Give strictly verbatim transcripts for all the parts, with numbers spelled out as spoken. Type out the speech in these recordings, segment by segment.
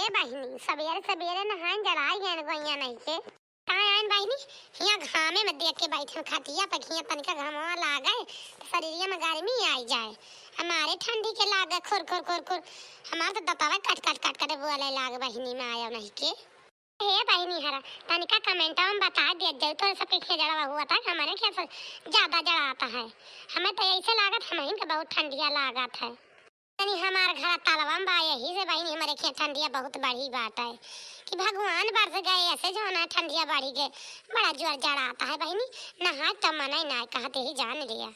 बहिनी, सबेरे सबेरे नहाइन जड़ाइ गइन गोइया नहीं के। काहे आइन बहिनी, हियाँ घामे में देख के बैठन खटिया पे, हियाँ तनिका घमवा लागे, तो शरीरिया में गर्मी आई जाए। हमारे ठंडी के लागे खुर खुर खुर खुर, हमार तो दतवा कट कट कट कट बोले लागे बहिनी में आयो नहीं के। हे बहिनी हरा, तनिका कमेंटवा में बता दिया जाए, तोरे सबके खेजड़वा हुआ था, हमारे खेत से ज्यादा जड़ाता है। हमें तो ऐसे लागत, हमहिन के बहुत ठंडिया लागत है। तनी हमार घर तलवा में बा, यही से बहिनी हमारे खेत ठंडिया बहुत बढ़ी बात है कि भगवान बरस गए ऐसे जो ना ठंडिया बढ़ी गए, बड़ा जोर जड़ाता है बहिनी। नहाए तो मना ही ना कहते ही जान लिया।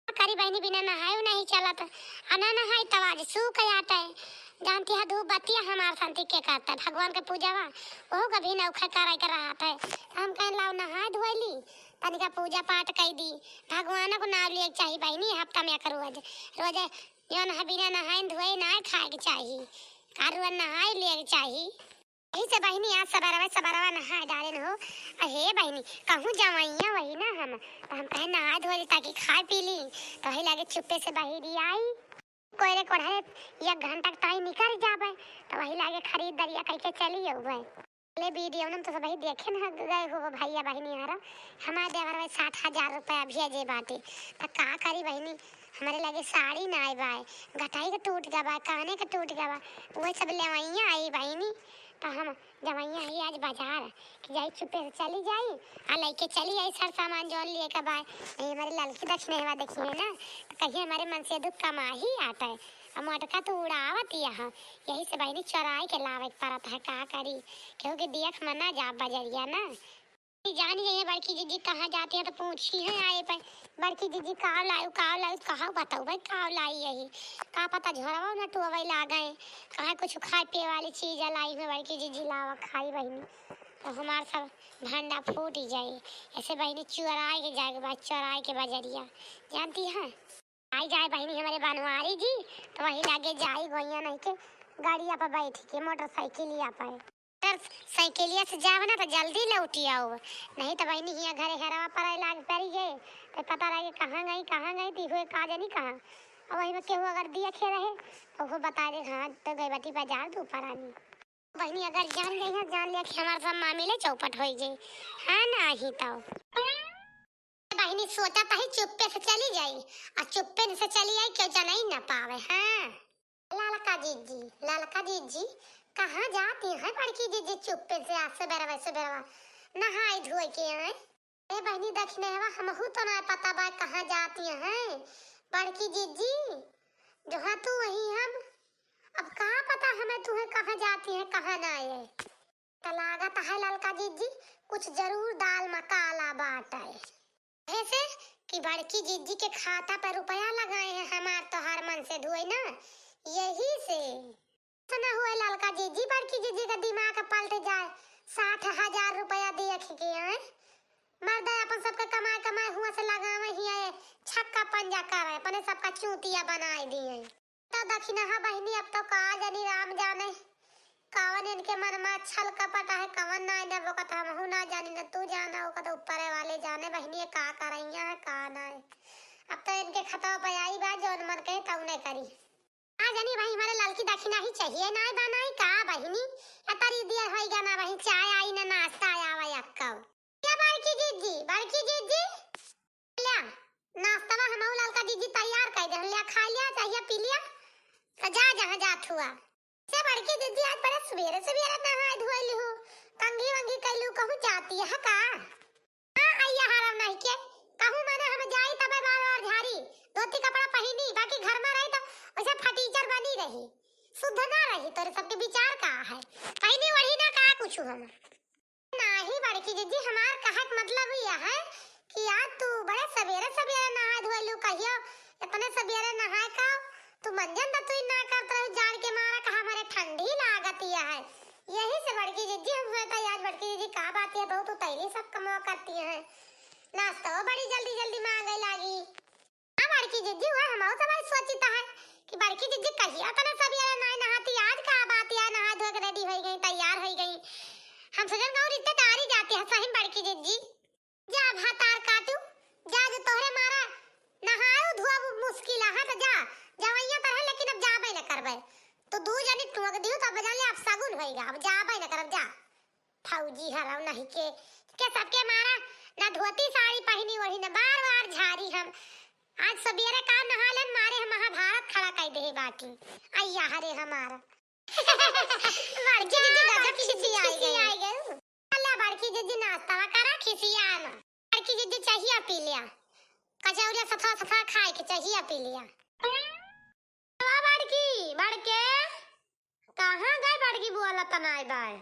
का करी बहिनी, बिना नहाए नहीं चलत, आ ना नहाई तब आज सूख जात है। जानती है धूप बत्तिया हमार शांति के करता है, भगवान के पूजा बा, ओहू का भी नौखा कराए के रहत है। तो हम कहें लाओ नहाए धोए ली, तनिका पूजा पाठ कई दी, भगवान को नाम लिए के चाही बहिनी। हफ्ता में एक रोज, रोज जौन है बिना नहाए धोए ना खाए के चाही, का रोज नहाए लिए के चाही। यही से बहिनी आज सबेरवा सबेरवा नहाए डालेन हो। अहे बहिनी, कहूँ जवैया वही ना हम, तो हम कहे नहाए धोए ली ताकि खाए पी ली, तो वही लागे चुप्पे से बहिरी आई। कोयरे कोढ़े एक घंटा के ताई निकल जाबे, तो वही लागे खरीद दरिया कइके चली अउबे। ले वीडियो में तो सबही देखे न गए हो भैया बहिनी हरा, हमार देवर भाई साठ हजार रुपया भेजे बाटे, त का करी बहिनी, हमरे लगे साड़ी ना आए बाए, गटाई के टूट गवा, काने के टूट गवा, वही सब लेवैया आई बहिनी। तो हम जवैया ही आज बाजार कि जाई चुप्पे से चली जाई, आ लइके चली आई सर सामान जौन लिए के बाय। नहीं हमारे ललकी दक्षिणेवा देखी है ना, तो कहीं हमारे मन से दुख कमा ही आता है। अब मोटका तो उड़ावत ही यहाँ, यही से बहिनी चोराई के लावे के पड़त है, का करी, केहू के देख में ना जा बजरिया ना। जानी जाइए बड़की जीजी कहाँ जाती है तो पूछी है आए पे, बड़की जीजी का लायू, का लायू, कहाँ बताऊ भाई का लाई यही, का पता झोरवा न टुअवे लागे, कहाँ कुछ खाए पिए वाली चीज लाई हुए बड़की जीजी लावा खाई बहिनी, तो हमार सब भंडा फूट ही जाई। ऐसे बहिनी चुराए के जाए के बाद चुराए के बजरिया जानती है। आई जाए बहिनी हमारे बनवारी जी, तो वही लागे जाई गोइया नहीं के गाड़िया पर बैठ के मोटरसाइकिलिया पर। अगर साइकिलिया से जाओ ना तो जल्दी लौटी आओ, नहीं तो बहिनी हियाँ घरे हेरवा पड़े लाग पड़ी गए, तो पता रहे कहाँ गई, कहाँ गई, तो हुए का जानी कहाँ। और वही में केहू अगर देखे रहे तो वो बता दे, हाँ तो गई बाटी बाजार दोपहरानी। बहिनी अगर जान गई है, जान लिया कि हमार सब मामले चौपट हो जाई। हाँ ना ही तो। बहिनी सोचा तही चुप्पे से चली जाई, आ चुप्पे से चली आई, केहू जनई न पावे। हाँ। ललका जीजी, ललका जीजी, कहाँ जाती हैं बड़की जीजी चुप्पे से आज सबेरवा सबेरवा नहाई धोए के आए? ए बहिनी दक्षिणेवा, हमहू तो ना पता बा कहाँ जाती हैं बड़की जीजी, जहाँ तू वहीं हम। अब का पता हमें तुहें कहाँ जाती हैं कहाँ ना आए। त लागत है ललका जीजी कुछ जरूर दाल में काला बाटे। ऐसे कि बड़की जीजी के खाता पर रुपया लगाए हैं हमार तोहार मन से धोए ना, यही से। ऐसा ना हुए ललका जीजी बड़की जीजी का दिमाग पलट जाए, साठ हजार रुपया देख के आए। मर्द अपन सबके कमाए कमाए हुआ से लगावे ही आए, छक्का पंजा करे, अपने सबका चूतिया बनाए दिए। तो दखिनहा बहिनी, अब तो का जानी राम जाने, कवन इनके मन में छल कपट है, कवन ना, जब ओका तो हमहू ना जानी, न तू जाना, ओका तो ऊपरे वाले जाने बहिनी, ये का करैया है, का ना है। अब तो इनके खतवा पे आई बा, जौन मन कहे तौने करी। का जानी भाई, हमारे ललकी दखिना ही चाहिए, ना बा ना का बहिनी, या तरी दिया होई गा ना बहिन, चाय आई ना नाश्ता आया वा यक्का। क्या बड़की जीजी, बड़की जीजी? ल्या, नाश्तवा हमहू ललका जीजी तैयार कर दे, ल्या खा लिया, चाहिए पी लिया, तो जा जहाँ जात हुआ। से बड़की जीजी आज बड़े सवेरे सवेरे नहाए धोए लिहू, कंघी वंघी कैलू, कहूँ जाती है का? हाँ, अइया हराम नहीं के, कहूँ मने हम जाई तबे बार बार झारी, धोती कपड़ा पहिनी, बाकी घर में रही तो वैसे फटीचर बनी रही, शुद्ध ना रही। तोरे सबके विचार का है? पहिनी ओढ़ी ना का कुछ हम? नाही बड़की जीजी, हमार कहक मतलब यह है कि आज तू बड़े सवेरे सवेरे नहाए धोए लू, कहियो इतने सवेरे नहाए का तू मंजन दतुई ना करत रहू, जाड़ के मारा कहा हमारे ठंडी लागत यह है। यही से बड़की जीजी हम हुए तो आज बड़की जीजी का बात है, बहुत उतैली सब कमवा करती हैं, नाश्ता बड़ी जल्दी जल्दी मांगे लागी। हाँ बड़की जीजी, वह हमहू सब आज सोचित है कि बड़की जीजी कहिया तने सवेरे नाय नहाती, आज का बात या नहा धो के रेडी होई गई, तैयार होई गई। हम सजन गाँव रिश्तेदारी जाती है सही बड़की जीजी। जा भातार काटू, जा जो तोहरे मारा नहाऊ धोबू मुश्किल है, तो जा, जवैया तो है लेकिन अब जाबे न करबे। तो दू जनी टोक दियो तब जान ले अब सगुन होइगा, अब जाबे न करब, जा। फौजी हरौ नहीं के, के सबके मारा, ना धोती साड़ी पहिनी ओढ़ी, ना बार बार झारी हम। आज सबेरे का नहा लेन, मारे हम महाभारत खड़ा कइ देहे बाटी। अइया हरे हमारा। बड़की जीजी गजब खिसियाई गई। अल्लाह बड़की जीजी नाश्ता करा, खिसिया ना। बड़की जीजी चाहिया पी लिया, कचौरिया सफा सफा खाए के चाहिया पी लिया। ओ बड़की, बड़के, कहाँ गए बड़की, बोला त नाय बाय।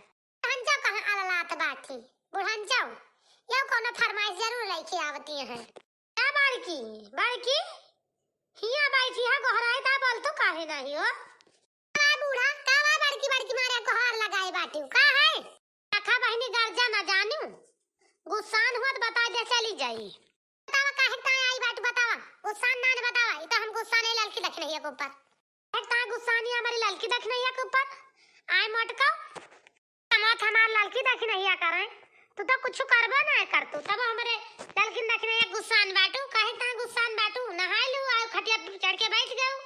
बुढ़ंचौ कहाँ अललात बाटी, बुढ़ंचौ, यौ कौनो फरमाइश जरूर लइके आवती हैं। ए बड़की, बड़की, हियाँ बैठी है, गोहराई ता बोल तो काहे नहीं हो? का बूढ़ा, का बा बड़की, बड़की मारे गोहार लगाए बाटी, का है? देखा बहिनी, गर्जा न जानिउ, गुस्सान हुआ त बताइ दे, चली जाई। बतावा, काहे ताय आई बाटू, बतावा। गुस्सान ना न बतावा, ई त हम गुस्सान ललकी दखिनहिया के ऊपर। काहे ताय गुस्सानी हमरी ललकी दखिनहिया के ऊपर? आय मोटका, कमात हमार ललकी दखिनहिया करे, तू त कुछु करबे ना करतू, तब हमरे ललकी दखिनहिया गुस्सान बाटू, काहे ताय गुस्सान बाटू? नहाय लू, आय खटिया चढ़ के बैठ गऊ,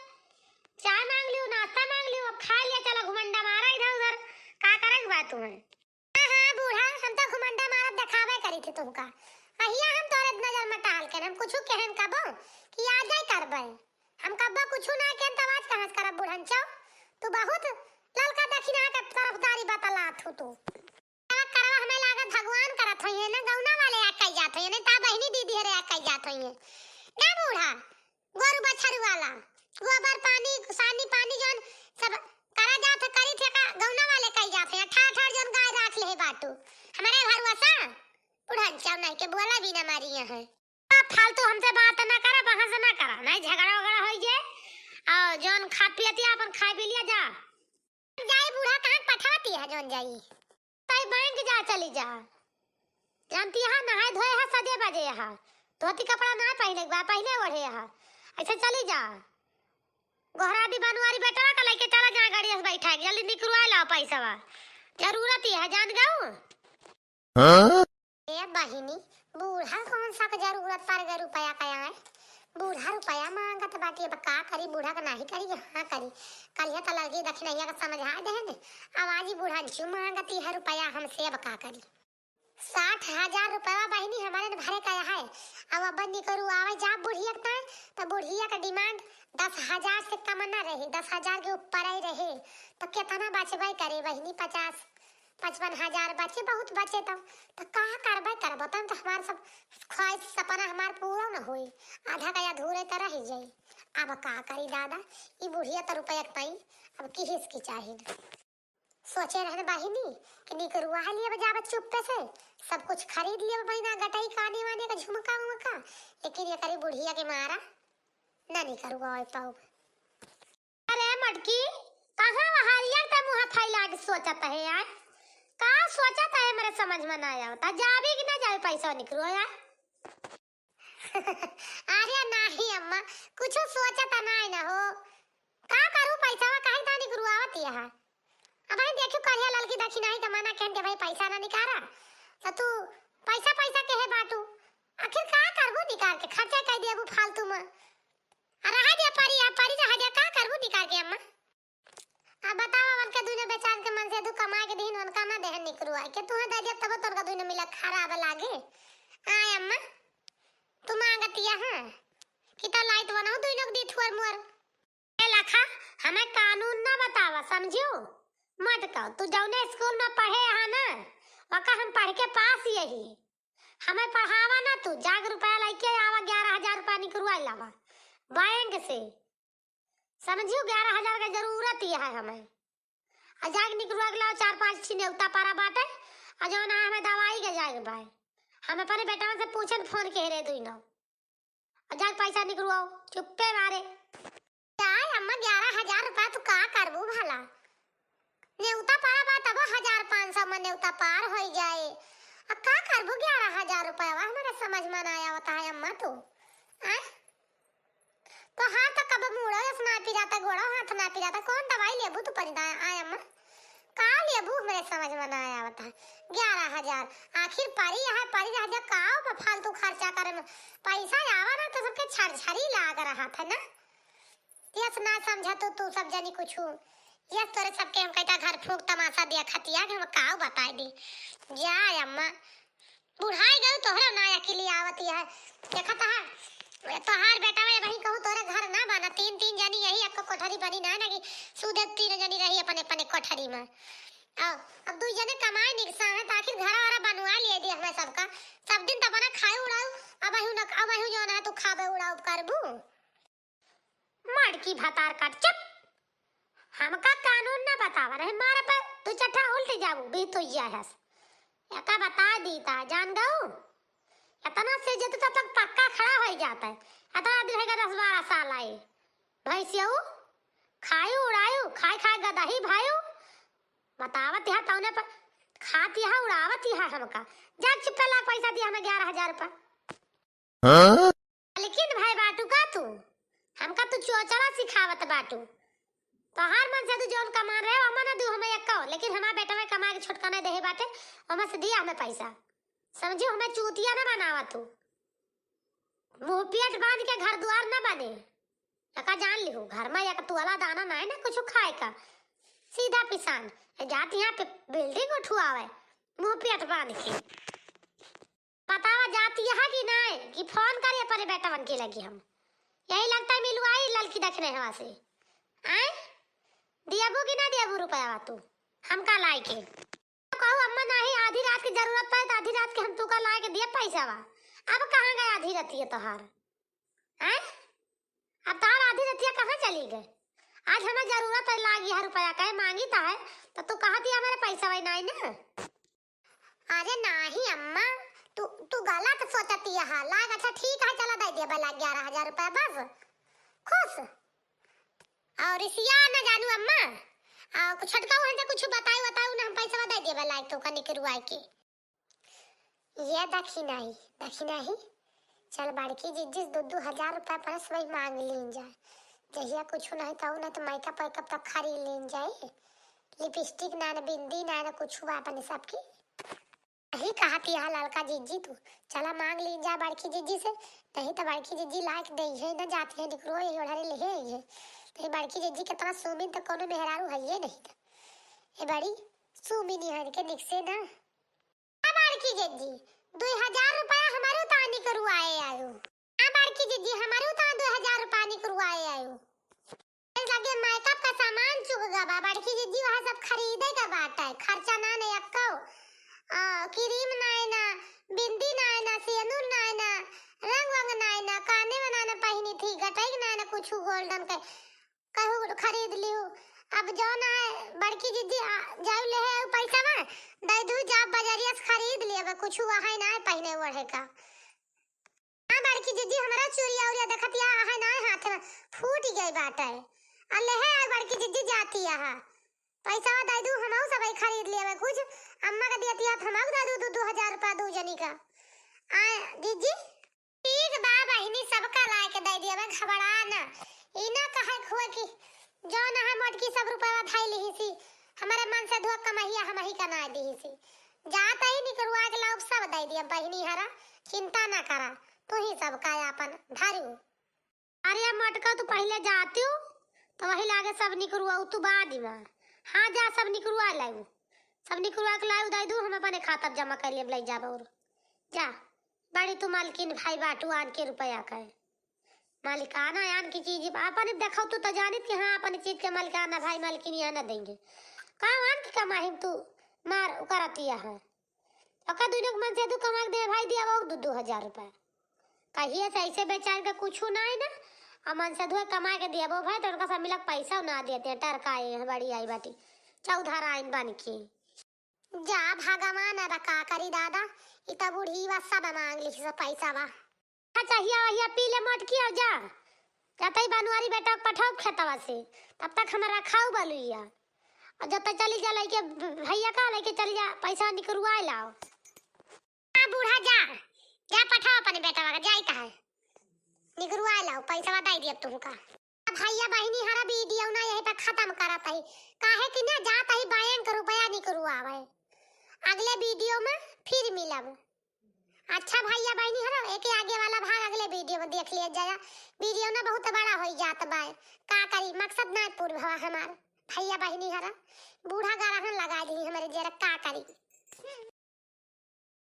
चाय मांग लियो, नाश्ता मांग लियो, अब खा लिया, चला घुमंडा मारा इधर उधर, का करे के बात है? हाँ, हाँ, बूढ़ा, हम तो घुमंडा मारत देखावे करी थी तुमका। अहिया हम तोरे नजर में टाल के, हम कुछु कहन कबो कि आ जाए करबे। हम कब्बो कुछु ना कहन, तब आज कहाँ से करब बुढ़ंचो? तू बहुत ललका दखिना के तरफदारी बतलात हो तू। करवा करवा हमें लागत भगवान करत होइए ना, गौना वाले आ कई जात होइए, नहीं ता बहिनी दीदी हरे आ कई जात होइए। ना बूढ़ा, गोरू बछरू वाला, गोबर पानी, सानी पानी जौन सब करा जात है, करी थे का, गौना वाले कई जात है, ठाड़ ठाड़ जौन गाय राख ले बाटू, हमरे भरवसा, बुढ़ंचा नहीं के बोला भी ना मारी यहाँ। अब फालतू हमसे बात ना करा, बहस ना करा, नहीं झगड़ा वगड़ा होई जे, और जौन खात पियत या अपन खाए पी लिया जा। जाई बूढ़ा, कहाँ पठवती है जौन जाई? तई बैंक जा, चली जा। जानती है, नहाए धोए है, सजे बजे है, धोती कपड़ा ना पहने के बा, पहने ओढ़े है, ऐसे चली जा। गोहरादी बनवारी बेटवा का लेके चला जा, गाड़ी से बैठा के, जल्दी निकलवा लाओ पैसवा, जरूरत ही है, जान गऊ। हाँ? ए बहिनी, बूढ़ा कौन सा के जरूरत पड़ गए रुपया का आए? बूढ़ा रुपया मांगत बाटी, अब का करी, बूढ़ा का नाही करी कि हाँ करी? करिया त लड़की दखिनैया के समझा देहे ने, अब आज ही बूढ़ा अंचू मांगती है रुपया हमसे, अब का करी? साठ हजार रुपया बहिनी हमारे न भरे का है, अब अब निकरू आवे जा बुढ़िया के ताए, त बुढ़िया का डिमांड दस हजार से कम ना रहे, दस हजार के ऊपर ही रहे, तो कितना बचबे करे बहिनी? पचास पचपन हजार बचे, बहुत बचे तब। तो का करबे करबो, तब तो हमार सब ख्वाहिश सपना हमार पूरा न होई, आधा का अधूरे तो रह जाई। अब का करी दादा, ई बुढ़िया तो रुपया के पाई, अब किहिस की चाही न। सोचे रहन बहिनी कि निकरुआ लियब जाब चुप्पे से, सब कुछ खरीद लियब बहिना, गटई काने वाने का झुमका उमका, लेकिन ये करी बुढ़िया के मारा ना निकरुआ पाऊब। अरे मटकी, कहाँ वहारिया के मुँह फैला के सोचत है यार? का सोचत है, मेरे समझ में ना आवता। जाबे कि ना जाबे पैसा निकरो यार? अरे नाही अम्मा, कुछ सोचत नहीं ना हो। का करू पैसा, काहे तानी गुरुआवत यहाँ? अब हम देखू करिया ललकी दखिनाही के मना कहन के भाई पैसा ना निकारा, तो तू पैसा पैसा कहे बाटू। आखिर का करबू निकाल के, खर्चा कर देबू फालतू में। आ रहा दे परी, आ परी रहा दे, का करबू निकाल के अम्मा? अब बतावा, उनके दुनो बेचार के मन से तू कमाए के दिन उनका ना देहन निकरू आए के, तू दे दे तब तो उनका दुनो मिला खराब लागे। आए अम्मा, तू मांगतिया हाँ कि तो लाइत बनाऊ दुनो के दी थुअर मुअर। ए लखा, हमें कानून ना बतावा, समझियो? मत कहो, तू जौने स्कूल में पढ़े हा ना, वका हम पढ़ के पास यही। हमें पढ़ावा ना तू, जाग रुपया लेके आवा, ग्यारह हजार रुपया निकरवा लावा बैंक से। समझियो, ग्यारह हजार के जरूरत ही है हमें। आ जाग निकरवा के लाओ, चार पाँच ठी नेवता पारा बाटे, आ जौन है हमें दवाई के जाए के बाय। हम अपने बेटवा से पूछन फोन के रे दुइनो। आ जाग पैसा निकरवाओ, चुप्पे मारे। जाए अम्मा, ग्यारह हजार रुपया तू का करबू भला? नेवता पारा बा तबो हजार पाँच सौ में नेवता पार होई जाए। आ का करबू ग्यारह हजार रुपया? हमारे समझ में ना आवता है अम्मा तू। आय? तो हाथ तो कब मूड़ो यस ना पिराता, गोड़ो हाथ ना पिराता, कौन दवाई लेबू तू परिदा? आय अम्मा, का लेबू हमरे समझ में ना आवता है। ग्यारह हजार, आखिर परी यहाँ परी रह जा, का बा फालतू खर्चा करे में? पैसा आवा ना तो सबके छरछरी लाग रहा था ना। यस ना समझा तू, तू सब जनी कुछू। यस, तोरे सबके हम कहता घर फूंक तमाशा दिया खतिया कि हम काव बताई दी। जा अम्मा, बुढ़ाई गई, तोहरा ना अकिल आवत है। देखत है, तोहार बेटा में वही कहूँ तोरे घर ना बना, तीन तीन जनी यही एक कोठरी बनी ना, ना कि सूधे तीन जनी रही अपने अपने कोठरी में। अब, अब दुई जने कमाए निकसा है, तो आखिर घरा वारा बनवा लिए दिए हमें सबका। सब दिन तो बना खाए उड़ाऊ, अब अहू न, अब अहू जो ना तू खाबे उड़ाऊ करबू। मड़की भतार काट, चुप। हमका कानून ना बतावा रहे, मारे पे दू चट्ठा उल्ट जाबू, भी तो यह है। एका बता दीता, जान गऊ। इतना से जत तब तक पक्का खड़ा हो जाता है। इतना दिन है दस बारह साल आए। भैंसियऊ, खायू उड़ायू, खाए खाए गदही भायू। बतावत यहाँ तौने पर खात यहाँ उड़ावत यहाँ हमका। जा चुप्पे लाख पैसा दिया हमें ग्यारह हजार रुपया। हाँ? लेकिन भाई बाटू का तू? हमका तू चोचला सिखावत बाटू। तोहार मन से तू जौन कमा रहे हो, हमें ना दू, हमें एक्को, लेकिन हमार बेटा में कमा के छोटका नहीं देहे बाटे, हमें से दिया हमें पैसा। समझियो, हमें चूतिया ना बनावा तू। मुंह पेट बांध के घर दुआर ना बने। एका जान लिहू, घर में एक तोला दाना ना है ना कुछ खाए का। सीधा पिसान, जात यहाँ पे बिल्डिंग उठुआवे, मुंह पेट बांध के। बतावा जाती है कि नाय, कि फोन करे अपने बेटवन के लगी हम। यही लगता है मिलवाई ललकी दखिनहवा से। आए? दियबू कि ना दियबू रुपया तू? हमका लाए के। तो कहू अम्मा नाही आधी रात की जरूरत पड़े तो आधी रात के हम तू का लाए के दिए पैसा वा। अब कहाँ गए आधी रतिया तोहार? आए? अब तोहार आधी रतिया कहाँ चली गए? आज हमें जरूरत है लागी है रुपया कहे मांगी तो है, तो तू कहा दिया हमारे पैसा वही नाई ना। अरे नाही अम्मा, तू, तू गलत सोचती है। लाग, अच्छा ठीक है, चला दे दिया भला ग्यारह हजार रुपया बस। खुश। और इसिया ना जानू अम्मा, आ, कुछ छटकाऊ है तो कुछ बताई, बताऊ ना, हम पैसा दे दिया भला तो का निकरुआ के। ये दखिनाही, दखिनाही। चल बड़की जिज्जी दू दू हजार रुपया परस वही मांग लीन जाए। जहिया कुछ नहीं तो, नहीं तो मेकअप वेकअप तक खरीद लीन जाए। लिपस्टिक ना, ना बिंदी ना, ना कुछ बा अपने सबकी। यही कहत यहाँ ललका जिज्जी तू, चला मांग लीन जा बड़की जिज्जी से, नहीं तो बड़की जिज्जी लायक दे है ना जाती है निकरो ये ओढ़ारे ले है ये। तो ये बड़की जिज्जी के तरह सोमिन तो कोनो मेहरारू है ये नहीं तो। ये बड़ी सोमिन यहाँ के निकसे ना। आ बड़की जिज्जी, दो हजार रुपया हमारे उतानी करुआए आयो। आ बड़की जिज्जी, हमारे उतान दो हजार रुपया निकरुआए आयो। लगे मेकअप का सामान चुक गवा, बड़की जिज्जी वहाँ सब खरीदे का बाटे, खर्चा ना ने अक्को। आ, क्रीम ना है ना, बिंदी ना है ना, सेनुर ना है ना, रंग वंग ना है ना, काने में ना ना पहनी थी, गटई ना है ना कुछ गोल्डन के, कहू खरीद लियो। अब जो ना है बड़की जिज्जी आ, जाऊ ले है पैसा में, दे दू जा बजरिया से खरीद लिया, अब कुछ वहाँ ना है पहने ओढ़े का। हाँ बड़की जिज्जी, हमरा चूड़िया उड़िया देखत या है ना हाथ में फूट गई बाटे। आ ले है बड़की जिज्जी जाती है। पैसा दे दू, हमहू सब खरीद लेवे कुछ। अम्मा के दियती है, हमहू दे दू दू दू हजार रुपया दू जनी का। आ जिज्जी, ठीक बा बहिनी, सबका लाए के दे दिया, घबरा ना। ई ना कहे हुए कि जौन है मोटकी सब रुपया धई लिही सी, हमारे मन से धुआ कमहिया हमही का ना दिही सी। जात ही निकरुआ के लाउब सब दे दिया बहिनी हरा, चिंता ना करा, तू ही सब का आपन धरू। अरे मोटका तू पहले जाती हूँ, तो वही लागे सब निकरुआ तू बाद में। हाँ जा सब निकरुआ लाऊ, सब निकरुआ के लाऊ दे दू, हम अपने खाता जमा कर लिए ले जाब और जा। बड़ी तू मालकिन भाई बाटू आन के रुपया का है। मालिकाना यान की चीज अपन देखो तू तो जानित कि हाँ, अपन चीज के मालिकाना भाई मालकिन यहाँ न देंगे। काम आन की कमाई में तू मार करतिया है। ओका दुनो के मन से तू कमा के दे भाई, दिया वो दू दू हजार रुपया। कहिए से ऐसे बेचार के कुछ ना है ना, और मन से धुए कमा के दिया वो भाई, तो उनका सब मिला के पैसा ना देते हैं, टरकाए हैं, बड़ी आई बाटी, चौधराइन बन के। जा भगवान, अब का करी दादा, ई त बूढ़ी बा, सब मांग ली से पैसा बा। अच्छा, हिया, हिया पी ले मोटकी, अब जा। जाते ही बनवारी बेटा के पठाओ खेतवा से, तब तक हमारा खाऊ बलुइया। और जब तक चली जा लइके भ-, भैया का लइके चली जा, पैसा निकरुआ लाओ। हाँ बूढ़ा जा, जा पठाओ अपने बेटवा का, जाई कहे। निकरुआ लाओ, पैसा बताई दिया तुमका। भैया बहिनी हरा वीडियो ना यही पे खत्म करत ही, काहे कि ना जात ही बैंक रुपया निकरुआवे। अगले वीडियो में फिर मिलब। अच्छा भैया बहिनी हरा, एके आगे वाला भाग अगले वीडियो में देख लिया जाया। वीडियो ना बहुत बड़ा होई जात बा, का करी, मकसद ना पूरा भवा हमार। भैया बहिनी हरा, बूढ़ा गारा हन लगाइ दिही हमरे जेरा, का करी?